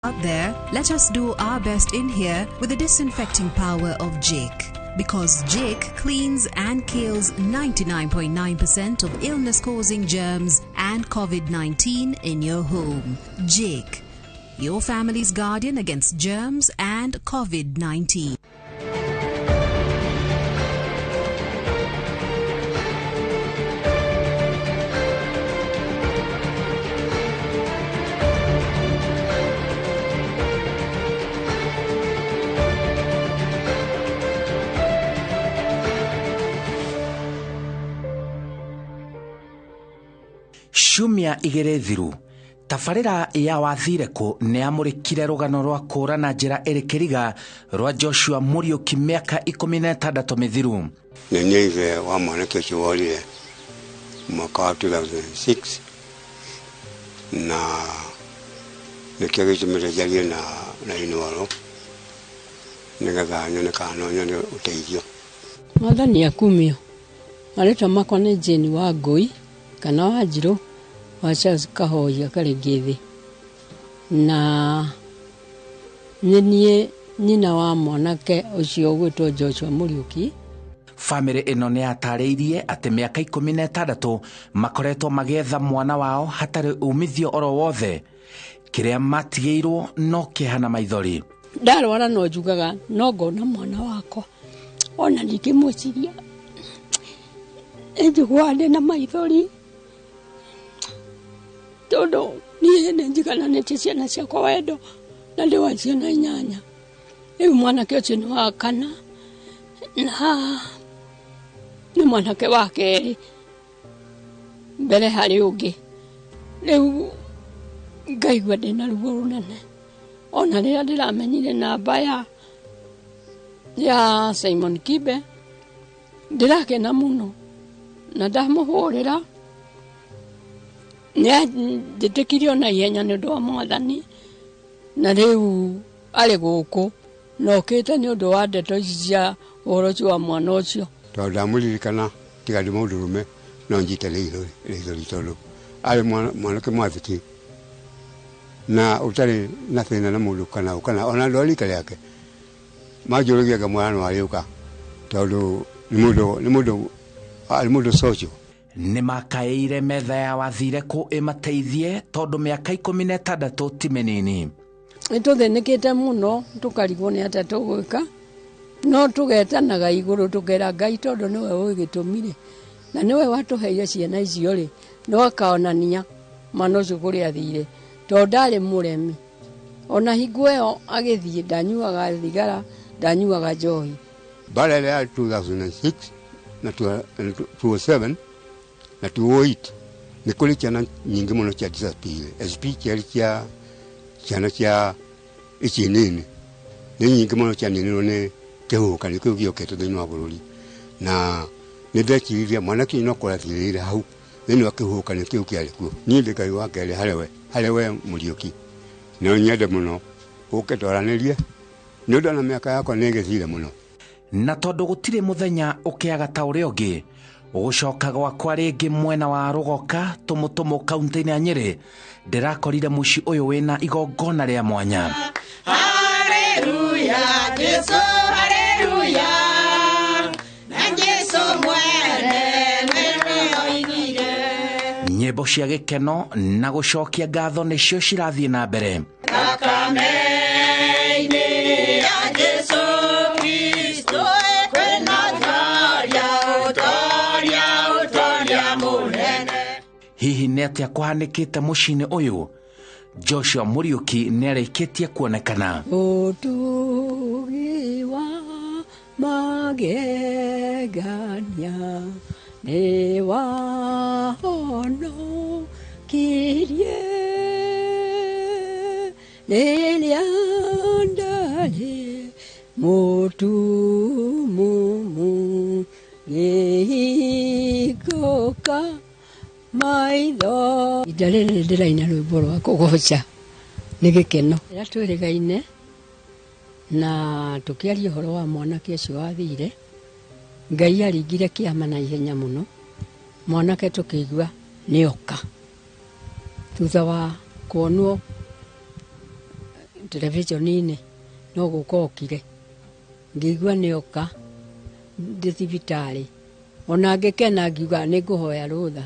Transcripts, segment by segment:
Out there, let us do our best in here with the disinfecting power of Jik. Because Jik cleans and kills 99.9% of illness causing germs and COVID 19 in your home. Jik, your family's guardian against germs and COVID 19. Ciumia igĩrĩ thiru tabarĩra ya wathire kũ nĩ yamũrĩkire rũgano rwa kũra na njĩra ĩrĩ kĩriga rwa Joshua Mũriũki mĩaka 16 mĩthiru. Nĩ niĩ ithe wa mwanake ũcio worire mwaka wa 2006 na nĩkĩo gĩtũmĩte njarie na Inooro nĩgetha nyone kana no nyone ũteithio. Mwathani akumio. Marĩtwa makwa nĩ Jane Wangũi kana Wanjirũ wa Charles Kahoya Karĩngĩthĩ, na nĩ niĩ nyina wa mwanake ũcio ũgwĩtwo Joshua Mũriũki. Bamĩrĩ ĩno nĩ yatarĩirie atĩ mĩaka 16 makoretwo magĩetha mwana wao hatarĩ umithio oro wothe. Kĩrĩa matigĩirwo no kĩeha na maithori. Ndarwara no njugaga no ngona mwana wakwa ona ndingĩmwĩciria njiguaga ndĩna maithori tondũ niĩ nĩ njigananĩtie ciana ciakwa wendo na ndĩ wa ciana inyanya. Rĩu mwanake ũcio nĩ wa kana na nĩ mwanake wa kerĩ mbere harĩ ũngĩ. Rĩu ngaigua ndĩna ruo rũnene ona rĩrĩa ndĩramenyire namba ya Simon Kibe ndĩrakena mũno na ndamũhũrĩra nĩanjĩtĩkirie ona ihenya nĩ ũndũ wa Mwathani, na rĩu arĩ gũkũ na okĩte nĩ ũndũ wa ndeto ici cia ũhoro ũcio wa mwana ũcio. Tondũ ndamũririkana tiga ndĩ mũndũrũme no njite rĩithori tondũ arĩ mwanake mwathĩki na ũtarĩ na thĩna na mũndũ kana ũ kana ona andũ a rika rĩake manjũragia ngamwĩra no arĩũka tondũ nĩ mũndũ arĩ mũndũ social. Nĩ makaĩire metha ya wathire kũ ĩmateithie tondũ mĩaka 16 ti mĩnini. Nĩ tũthĩnĩkĩte mũno tũkarigwo nĩ atĩa tũgwĩka, no tũgetanaga igũrũ tũkera Ngai tondũ nĩwe ũĩ gĩtũmi-rĩ, na nĩwe watũheire ciana icio rĩ, no akaonania mwana ũcio kũrĩa athire tondũ ndarĩ mũremi. Ona hingo ĩyo agĩthiĩ ndanyuaga thigara, ndanyuaga njohi. Mbara ĩrĩa ya 2006 na 2007 na 2008 nĩ kũrĩ ciana nyingĩ mũno cia disappear, especially cia ciana cia ici nini. Nĩ nyingĩ mũno cianinirwo nĩ kĩhuhũkanio kĩu gĩokĩte thĩinĩ wa bũrũri, na nĩ ndeciririe mwanake ũyũ no korwo athirĩire hau thĩinĩ wa kĩhuhũkanio kĩu kĩarĩ kuo. Niĩ ndĩ Ngai wa kerĩ harĩ we Mũriũki, no nyende mũno ũke twaranĩrie nĩ ũndũ ona mĩaka yakwa nĩ ĩgĩthire mũno. Na tondũ gũtirĩ mũthenya ũkĩaga ta ũrĩa ũngĩ, gũcoka gwakwa rĩngĩ mwena wa Rũgoka Tũmũtũmũ kaunti-inĩ ya Nyĩrĩ, ndĩrakorire mũciĩ ũyũ wĩna igongona rĩa mwanya. Haleluya, Jesu, haleluya, na Jesu mwene nĩwe oigire. Nyĩmbo cia gĩkeno na gũcokia ngatho nĩcio cirathiĩ na mbere. Thakame-inĩ ya Jesu Kristo kwĩna ũtoria, ũtoria, ũtoria mũnene. Hihi nĩ atĩa kũhanĩkĩte mũciĩ-inĩ ũyũ? Joshua Mũriũki nĩarĩkĩtie kuonekana. Ũtugi wa magegania nĩ wahonokirie rĩrĩa ndarĩ mũtumumu ngĩhingũka maitho. Ihinda rĩrĩ ndĩraina rwĩmbo rwa kũgoca nĩ gĩkeno. Rĩrĩa twĩrĩgaine na tũkĩaria ũhoro wa mwanake ũcio wathire, Ngai aringire kĩama na ihenya mũno. Mwanake tũkĩigua nĩoka thutha wa kuonwo televisheni-inĩ no gũka okire ngĩigua nĩoka ndĩ thibitarĩ ona ngĩkena ngiuga nĩngũhoya rũtha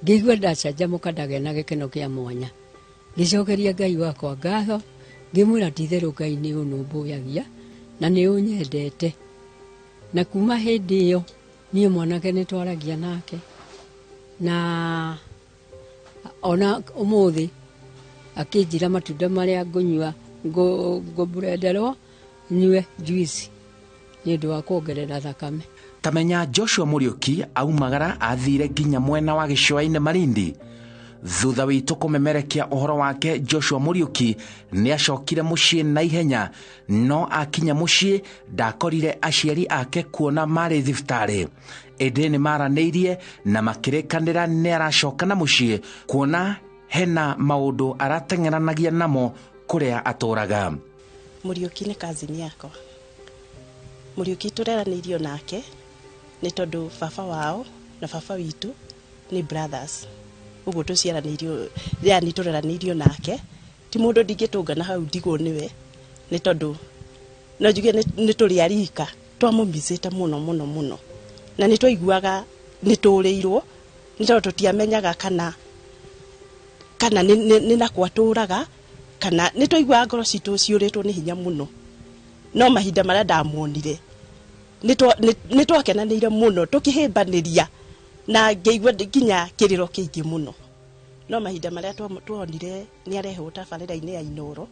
ngĩigua ndacanjamũka ndagĩa na gĩkeno kĩa mwanya ngĩcokeria Ngai wakwa ngatho ngĩmwĩra ti-itherũ Ngai nĩ ũnũmbũyagia na nĩ ũnyendete na kuma hĩndĩ ĩyo niĩ mwanake nĩ twaragia nake na ona ũmũthĩ akĩnjĩra matunda marĩa ngũnyua ngũburenderwo nyue juice nĩ ũndũ wa kuongerera thakame. Tamenya Joshua Muriuki aumagara athire nginya mwena wa gĩcũa-inĩ Malindi. Thutha witũ kũmemerekia ũhoro wake, Joshua Muriuki nĩ acokire mũciĩ na ihenya, no akinya mũciĩ ndakorire aciari ake kuona marĩ thibitarĩ. Ĩndĩ nĩ maranĩirie na makĩrĩkanĩra nĩ aracoka na mũciĩ kuona hena maũndũ arateng'eranagia namo kũrĩa atũraga. Muriuki nĩ cousin yakwa. Muriuki tũreranĩirio nake nĩ tondũ baba wao na baba witũ nĩ brothers. Ũguo tũciaranĩirio, yani tũreranĩirio nake ti mũndũ ndingĩtũngana hau ndigwo nĩwe nĩ tondũ no njuge nĩ tũrĩ arika twamũmicĩte mũno mũno mũno na nĩ twaiguaga nĩ tũrĩirwo nĩ tondũ tũtiamenyaga kana nĩ nakwa tũraga kana nĩ twaiguaga ngoro citũ ciũrĩtwo nĩ hinya mũno no mahinda marĩa ndamuonire nĩ twakenanĩire mũno tũkĩhĩmbanĩria na ngĩigua nginya kĩrĩro kĩingĩ mũno no mahinda marĩa tuonire nĩ arehwo tabarĩra-inĩ ya Inoro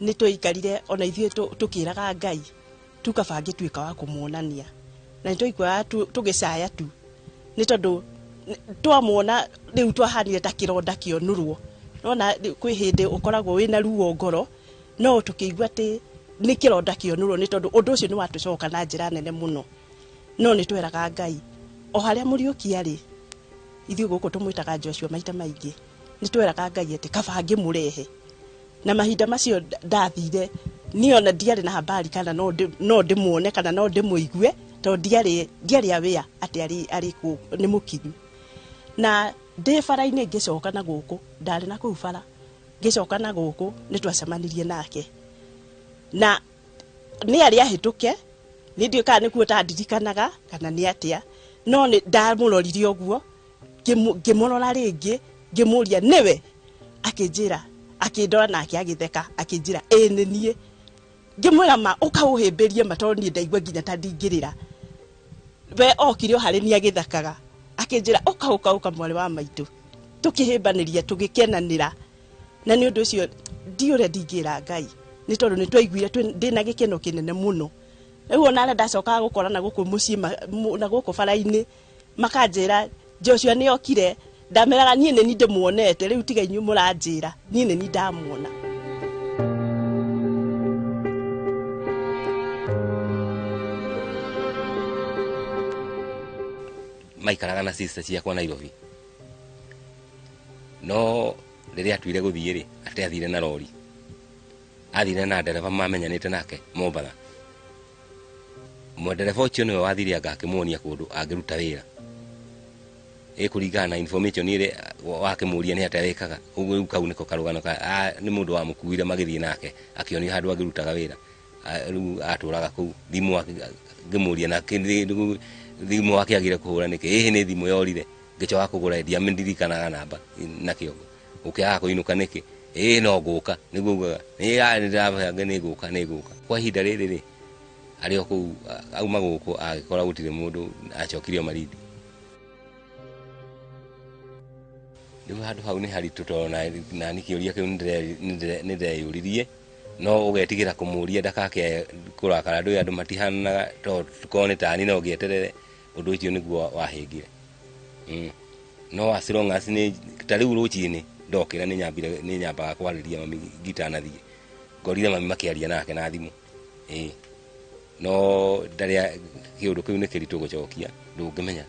nĩ twaikarire ona ithuĩ tũkĩraga Ngai tu kaba angĩtuĩka wa kũmuonania na nĩ twaiguaga tũgĩcaya tu nĩ tondũ twamuona rĩu twahanire ta kĩronda kĩonũrwo nona kwĩ hĩndĩ ũkoragwo wĩna ruo ngoro no tũkĩigua atĩ nĩ kĩronda kĩonũrwo nĩ tondũ ũndũ ũcio nĩ watũcoka na njĩra nene mũno no nĩ tweraga Ngai o harĩa Muriuki arĩ ithuĩ gũkũ tũmwĩtaga Joshua maita maingĩ nĩ tweraga Ngai atĩ kaba angĩmũrehe na mahinda macio ndathire niĩ ona ndiarĩ na habari kana no ndĩmuone kana no ndĩmũigue tondũ ndiarĩ aware atĩ arĩ kũ nĩ mũkinyu na ndĩ bara-inĩ ngĩcoka na gũkũ ndarĩ na kũu bara ngĩcoka na gũkũ nĩ twacemanirie nake na nĩ arĩ ahĩtũke nĩ ndiũĩ kana nĩkuo tandirikanaga kana nĩ atĩa no nĩ ndamũrorire ũguo ngĩmũrora rĩngĩ ngĩmũria nĩwe akĩnjĩra akĩndora nake agĩtheka akĩnjĩra ĩĩ nĩ niĩ ngĩmwĩra ma ũkaũhĩmbĩrie ma tondũ niĩ ndaigua nginya ta ndingĩrĩra we okire o harĩ niĩ agĩthekaga akĩnjĩra ũka ũka ũka mwarĩ wa maitũ tũkĩhĩmbanĩria tũgĩkenanĩra na nĩ ũndũ ũcio ndi ũrĩa ndingĩra Ngai nĩ tondũ nĩ twaiguire ndĩna gĩkeno kĩnene mũno rĩu ona arĩa ndacokaga gũkora na gũkũ mũciĩ na gũkũ bara-inĩ makanjĩra Joshua nĩ okire ndameraga niĩ nĩ niĩ ndĩmuonete rĩu tiga inyuĩ mũranjĩra niĩ nĩ niĩ ndamuona. Maikaraga na sister ciakwa Nairobi no rĩrĩa atuire gũthiĩ rĩ atĩ athire na rori athire na ndereba mamenyanĩte nake Mombatha mwendereba ũcio nĩwe wathire anga akĩmuonia kũndũ angĩruta wĩra ĩkũringana na information ĩrĩa wakĩmũria nĩ atĩa wĩkaga ũguo rĩu kau nĩko karũgano ka nĩ mũndũ wamũkuire magĩthiĩ nake akĩonio handũ angĩrutaga wĩra rĩu atũraga kũu thimũ ngĩmũria na thimũ akĩagire kũhũra nĩkĩ ĩhĩ nĩ thimũ yorire ngĩcoka kũgũra ndiamindirikanaga namba na kĩongo ũkĩaga kũinũka nĩkĩ ĩĩ no ngũka nĩguo ugaga nĩ ngũka nĩ ngũka kwa ihinda rĩrĩ rĩ arĩ o kũu auma gũkũ agĩkora gũtirĩ mũndũ acokirio Malindi rĩu handũ hau nĩ haritũ tondũ nani kĩũria kĩu nĩ ndĩreyũririe no ũgetigĩra kũmũria ndakake kũrakara ndũĩ andũ matihanaga tondũ korwo nĩ tani no ngĩeterere ũndũ ũcio nĩguo wahĩngire no as long as nĩ ta rĩu rũcinĩ ndokĩra nĩ nyambaga kwarĩria mami ngitanathiĩ ngorire mami makĩaria nake na thimũ ĩĩ no ndarĩa kĩũndũ kĩu nĩ kĩritũ gũcokia ndũngĩmenya.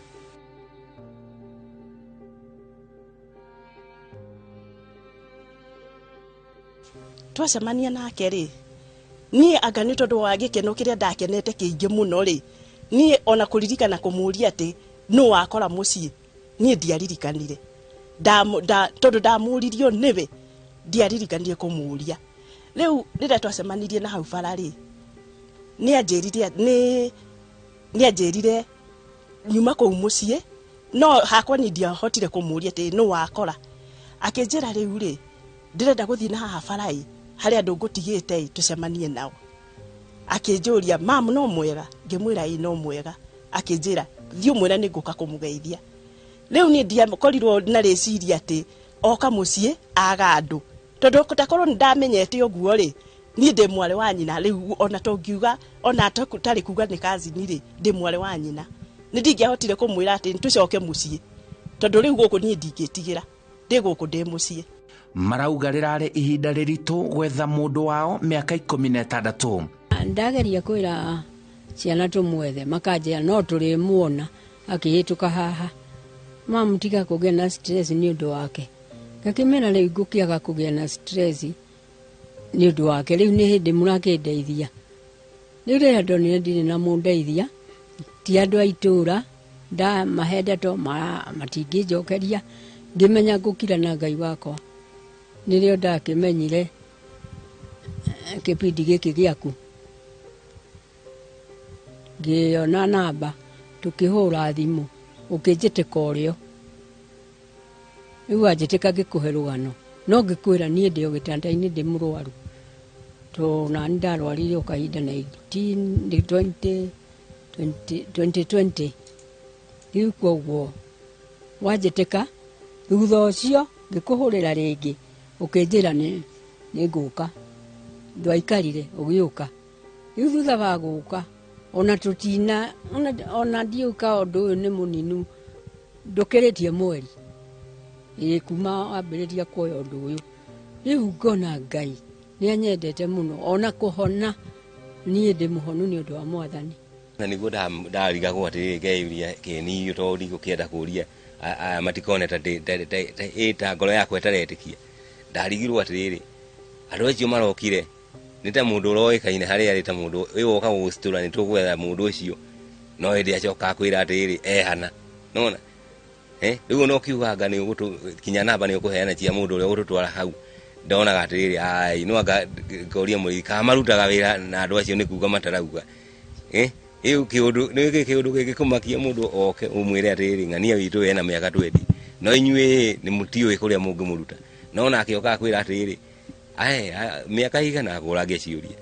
Twacemania nake rĩ niĩ anga nĩ tondũ wa gĩkeno kĩrĩa ndakenete kĩingĩ mũno rĩ niĩ ona kũririkana kũmũria atĩ nũ wakora mũciĩ niĩ ndiaririkanire tondũ ndamũririo nĩwe Ndiaririkanire kũmũria. Rĩu rĩrĩa twacemanirie na hau bara rĩ, nĩ anjĩrire nyuma kũu mũciĩ, no hakwa ni ndiahotire kũmũria atĩ nũ wakora. Akĩnjĩra rĩu rĩ, ndĩrenda gũthiĩ na haha bara ĩ, harĩa andũ ngũtigĩte ĩ, tũcemanie nao. Akĩnjũria, "Mam, no mwega?" Ngĩmwĩra, "Ĩ, no mwega." Akĩnjĩra, "Thiĩ ũmwĩre nĩ ngũka kũmũgeithia." Rĩu niĩ ndiakorirwo na rĩciria atĩ oka mũciĩ aga andũ, tondũ takorwo nĩ ndamenyete ũguo rĩ, niĩ ndĩ mwarĩ wa nyina. Rĩu ona tũngiuga ona tarĩ kuga nĩ cousin rĩ, ndĩ mwarĩ wa nyina, nĩ ndingĩahotire kũmwĩra atĩ tũcoke mũciĩ, tondũ rĩu gũkũ niĩ ndingĩtigĩra, ndĩ gũkũ ndĩ mũciĩ. Marauga rĩrarĩ ihinda rĩritũ gwetha mũndũ wao mĩaka 16. Ndageria kwĩra ciana tũmwethe, makanjĩra no tũrĩmuona akĩhĩtũka haha. "Mamu, tiga kũgĩa na stress nĩ ũndũ wake." Ngakĩmera, "Rĩu ngũkĩaga kũgĩa na stress nĩ ũndũ wake? Rĩu nĩ hĩndĩ mũrakĩndeithia." Rĩu rĩrĩa ndonire ndirĩ na mũndeithia, ti andũ a itũũra, ndamahe ndeto matingĩnjokeria, ngĩmenya ngũkira na Ngai wakwa. Nĩrĩo ndakĩmenyire kĩbindi gĩkĩ gĩaku, ngĩona namba, tũkĩhũra thimũ, ũkĩnjĩtĩka ũrĩo. Rĩu wanjĩtĩka, ngĩkũhe rũgano, no ngĩkwĩra niĩ ndĩ o gĩtanda-inĩ, ndĩ mũrwaru, to nani ndarwarire o kahinda 19 20 2020. Rĩu koguo wanjĩtĩka, thutha ũcio ngĩkũhũrĩra rĩngĩ, ũkĩnjĩra nĩ ngũka. Ndwaikarire ũgĩũka. Rĩu thutha wa gũka, ona tũtina ona ndiũka, ũndũ ũyũ nĩ mũninu, ndũkĩrĩtie mweri ĩĩ kuma wambĩrĩria kuoya ũndũ ũyũ. Rĩu ngona Ngai nĩ anyendete mũno, ona kũhona niĩ ndĩ mũhonu nĩ ũndũ wa Mwathani. Na niguo ndarigagwo atĩrĩrĩ, ngeyũria kĩniũ, tondũ ndigũkĩenda kũria aya matikone ta ta ngoro yakwa ĩtaretĩkia. Ndarigirwo atĩrĩrĩ, andũ acio marokire nĩ ta mũndũ ũroĩkaine harĩa arĩ, ta mũndũ ĩ woka gũgũcitũra, nĩ tũgwetha mũndũ ũcio, no hĩndĩ acoka akwĩra atĩrĩrĩ, ehana nona. Rĩu ona ũkiuga anga nĩ ũgũtũ kinya namba nĩ ũkũheana cia mũndũ ũrĩa ũgũtũtwara hau, ndonaga atĩrĩrĩ, ai, no anga ngoria mũrĩithi kana marutaga wĩra na andũ acio, nĩ kuga matarauga. Rĩu kĩũndũ nĩ kĩũndũ gĩngĩkũmakia, mũndũ oke ũmwĩre atĩrĩrĩ, ng'ania witũ ena mĩaka 20, no inyuĩ nĩ mũtiũĩ kũrĩa mũngĩmũruta, no nake okaga kwĩra atĩrĩrĩ, ae mĩaka igana, akũrangia ciũria,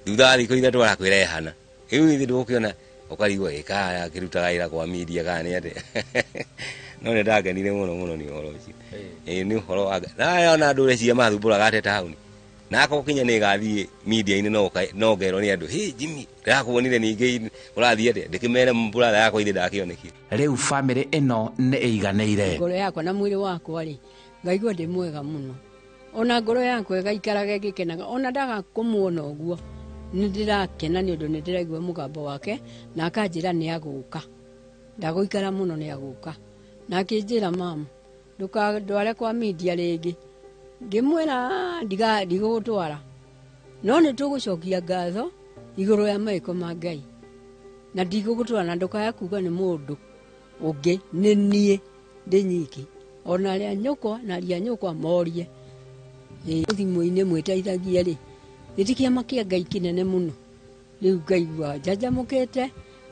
thutha wa thikũ 3 arakwĩra ehana. Rĩu ithuĩ ndũgũkĩona ũkarigwo ĩ kana akĩrutaga wĩra kwa media kana nĩ atĩa, no nĩ ndakenire mũno mũno nĩ ũhoro ũcio. Ĩ nĩ ũhoro wa na ona andũ ũrĩa cia mathumbũraga ate taũni, na akorwo kinya nĩ ĩgathiĩ media-inĩ, no ngerwo nĩ andũ, "Hĩ, Jimmy, ndĩrakuonire ningĩ, ũrathiĩ atĩa?" Ndĩkĩmere brother yakwa ithe ndakĩonekire. Rĩu bamĩrĩ ĩno nĩ ĩiganĩire. Ngoro yakwa na mwĩrĩ wakwa rĩ, ngaigua ndĩ mwega mũno, ona ngoro yakwa ĩgaikaraga ĩgĩkenaga. Ona ndaga kũmuona ũguo, nĩ ndĩrakena nĩ ũndũ nĩ ndĩraigua mũgambo wake, na akanjĩra nĩ agũka, ndagũikara mũno, nĩ agũka. Na akĩnjĩra, "Mama, ndũkandware kwa media rĩngĩ." Ngĩmwĩra, "Ndigũgũtwara, no nĩ tũgũcokia ngatho igũrũ ya maĩko ma Ngai, na ndigũgũtwara, na ndũkaya kuga nĩ mũndũ ũngĩ, nĩ niĩ ndĩ nyiki, ona arĩa nyũkwa na aria nyũkwa morie." Ĩ, thimũ-inĩ mwĩteithagie rĩ, gĩti kĩama kĩa Ngai kĩnene mũno. Rĩu ngaigua njanjamũkĩte,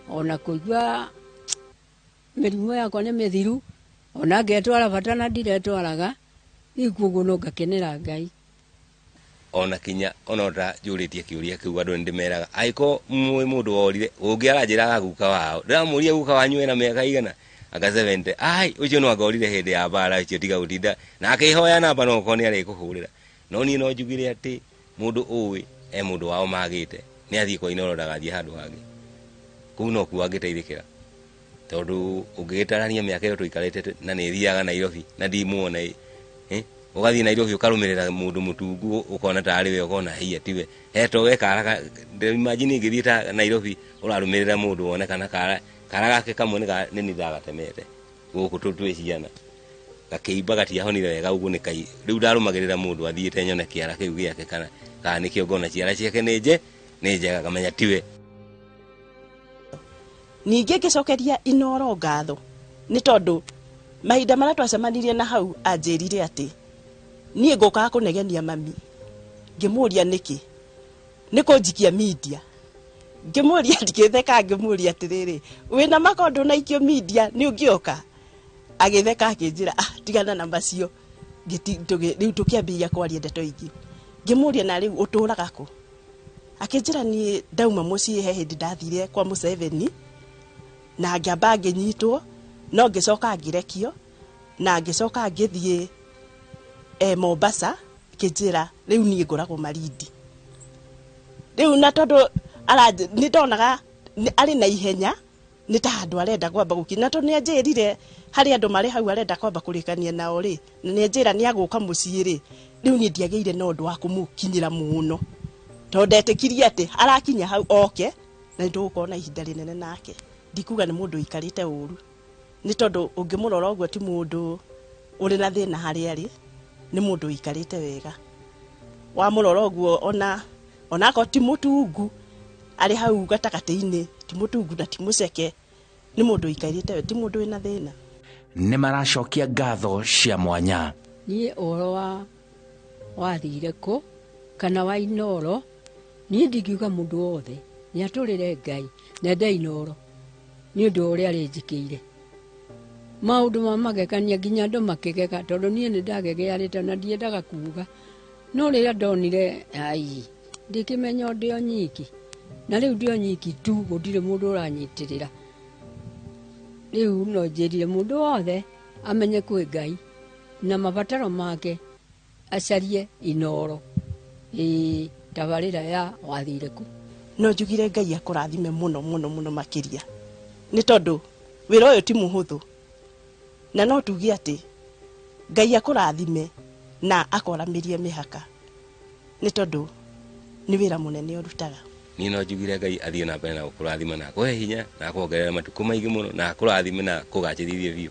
ona kũigua mĩrimũ yakwa nĩ mĩthiru, ona ngetwara bata na ndiretwaraga. Rĩu koguo no ngakenera Ngai. Ona kinya ona ta njũrĩtie kĩũria kĩu, andũ nĩ ndĩmeraga angĩkorwo mwĩ mũndũ worire ũngĩ aranjĩraga guka wao, ndĩramũria, "Guka wanyu ena mĩaka igana?" Anga 70. "Ai, ũcio no anga orire hĩndĩ ya mbara ũcio, tiga gũtinda." Na akĩhoya namba, no okorwo nĩ arĩkũhũrĩra. No niĩ no njugire atĩ mũndũ ũĩ e mũndũ wao magĩte nĩ athiĩ kwa Inooro, ndagathiĩ handũ hangĩ, kũu no kuo angĩteithĩkĩra, tondũ ũngĩgĩtarania mĩaka ĩyo tũikarĩte na nĩ thiaga Nairobi na ndimuona ĩ, ũgathiĩ Nairobi ũkarũmĩrĩra mũndũ mũtungu, ũkona tarĩ we, ũkona hiya tiwe heto we kara. Imagine ingĩthiĩ ta Nairobi, ũrarũmĩrĩra mũndũ wone kana kara kara gake kamwe nĩ nĩ ndagatemete gũkũ twĩ ciana, gakĩimba, gatiahonire wega ũguo, nĩ kai rĩu ndarũmagĩrĩra mũndũ athiĩte nyone kĩara kĩu gĩake kana nĩkĩo, ngona ciara ciake nĩ njega, ngamenya tiwe. Ningĩ ngĩcokeria Inoro ngatho nĩ tondũ mahinda marĩa twacemanirie na hau, anjĩrire atĩ Niĩ ngũkaga kũnegenia mami. Ngĩmũria nĩkĩ? Nĩ kũnjikia media. Ngĩmũria ndikĩtheka, ngĩmũria atĩrĩrĩ, wĩna makondo na ikio media nĩ ũngĩoka? Agĩtheka akĩnjĩra, ah, tigana na macio. Rĩu tũkĩambĩrĩria kwaria ndeto ingĩ. Ngĩmũria na rĩu ũtũraga kũ? Akĩnjĩra niĩ ndauma mũciĩ he hĩndĩ ndathire kwa Museveni na ngĩamba ngĩnyitwo, no ngĩcoka ngĩrekio na ngĩcoka ngĩthiĩ Mombasa. Akĩnjĩra rĩu niĩ ngoragwo Malindi. Rĩu na tondũ nĩ ndonaga arĩ na ihenya, nĩ ta handũ arenda kwamba gũkinya, na tondũ nĩ anjĩrire harĩ andũ marĩ hau arenda kwamba kũrĩkania nao rĩ, na nĩ anjĩra nĩ agũka mũciĩ rĩ, rĩu niĩ ndiagĩire na ũndũ wa kũmũkinyĩra mũno, tondũ ndetĩkirie atĩ arakinya hau oke na nĩ tũgũkorwo na ihinda rĩnene nake. Ndikuga nĩ mũndũ ũikarĩte ũru, nĩ tondũ ũngĩmũrora ũguo ti mũndũ ũrĩ na thĩna harĩa arĩ, nĩ mũndũ ũikarĩte wega. Wamũrora ũguo ona akorwo ti mũtungu, arĩ hau gatagatĩ-inĩ, ti mũtungu na ti mũceke, nĩ mũndũ ũikarĩte wega, ti mũndũ wĩna thĩna. Nĩ maracokia ngatho cia mwanya. Niĩ ũhoro wa wathire kũ kana wa Inooro, niĩ ndingiuga mũndũ wothe nĩ atũrĩre Ngai na ende Inooro nĩ ũndũ ũrĩa arĩnjĩkĩire. Maũndũ ma magegania nginya andũ makĩgega, tondũ niĩ nĩ ndagegearĩte na ndiendaga kuga, no rĩrĩa ndonire ai ndikĩmenya ndĩ o nyiki, na rĩu ndĩ o nyiki tu, gũtirĩ mũndũ ũranyitĩrĩra. Rĩu no njĩrire mũndũ wothe amenye kwĩ Ngai na mabataro make acarie Inooro. Ĩĩ, tabarĩra ya wathire kũ. No njugire Ngai akũrathime mũno mũno mũno makĩria, nĩ tondũ wĩra ũyũ ti mũhũthũ, na no tuge atĩ Ngai akũrathime na akoramĩrie mĩhaka, nĩ tondũ nĩ wĩra mũnene ũrutaga. Niĩ no njugire Ngai athiĩ na mbere na gũkũrathima na akũhe hinya na akuongerera matukũ maingĩ mũno na akũrathime na akũgacĩrithie biũ.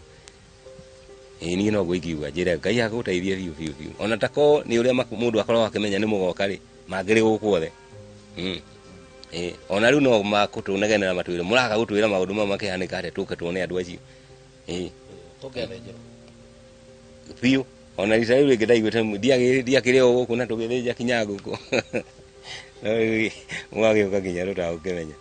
Ĩĩ, niĩ no ingiuga njĩre Ngai agũteithie biũ biũ biũ, ona tako nĩ ũrĩa mũndũ akoragwo akĩmenya nĩ mũgoka rĩ, mangĩrĩ gũkũ othe. Ĩĩ, ona rĩu no makũtũnegenera matwĩre mũraga gũtwĩra maũndũ mau makĩhanĩka atĩa, tũke tuone andũ acio. Ĩĩ, biũ. Ona rita rĩu rĩngĩ ndaiguĩte ndiakĩrĩ o gũkũ na tũgĩthĩnja kinya ngũkũ. No rĩu mwagĩũka nginya tũtagũkĩmenya.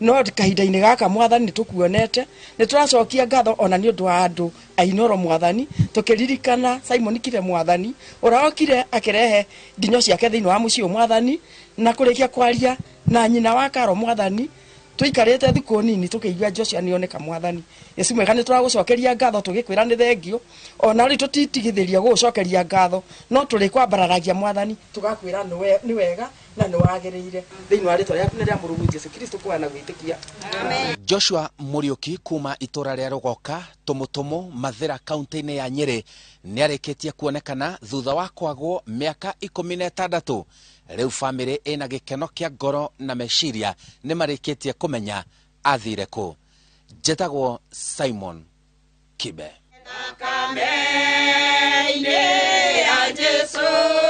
No kahinda-inĩ gaka mwathani nĩ tũkuonete, nĩ tũracokia ngatho ona nĩ ũndũ wa andũ a Inooro mwathani, tũkĩririkana Simon Kibe mwathani ũrĩa okire akĩrehe nginyo ciake thĩinĩ wa mũciĩ ũyũ mwathani, na kũrĩkia kwaria na nyina wa Karo mwathani, tũikarĩte thikũ nini tũkĩigua Joshua nĩoneka mwathani. Yesu mwega, nĩ tũragũcokeria ngatho tũgĩkwĩra nĩ thengio, ona rĩu tũtitigithĩria gũgũcokeria ngatho, no tũrĩkwambararagia mwathani, tũgakwĩra nĩ wega na nĩ wagĩrĩire thĩinĩ wa rĩtwa rĩaku na rĩa Mũrũguo Jesũ Kristo kũhana gwĩtĩkia. Amen. Joshua Mũriũki kuma itũra rĩa Rũgoka, Tũmũtũmũ, Mathĩra, kaunti-inĩ ya Nyĩrĩ nĩarĩkĩtie kuonekana thutha wa kwagwo mĩaka 16. Rĩu famĩlĩ ĩna gĩkeno kĩa ngoro na meciria nĩ marĩkĩtie kũmenya athire kũ. Njĩtagwo Simon Kibe. Thakame-inĩ ya Jesũ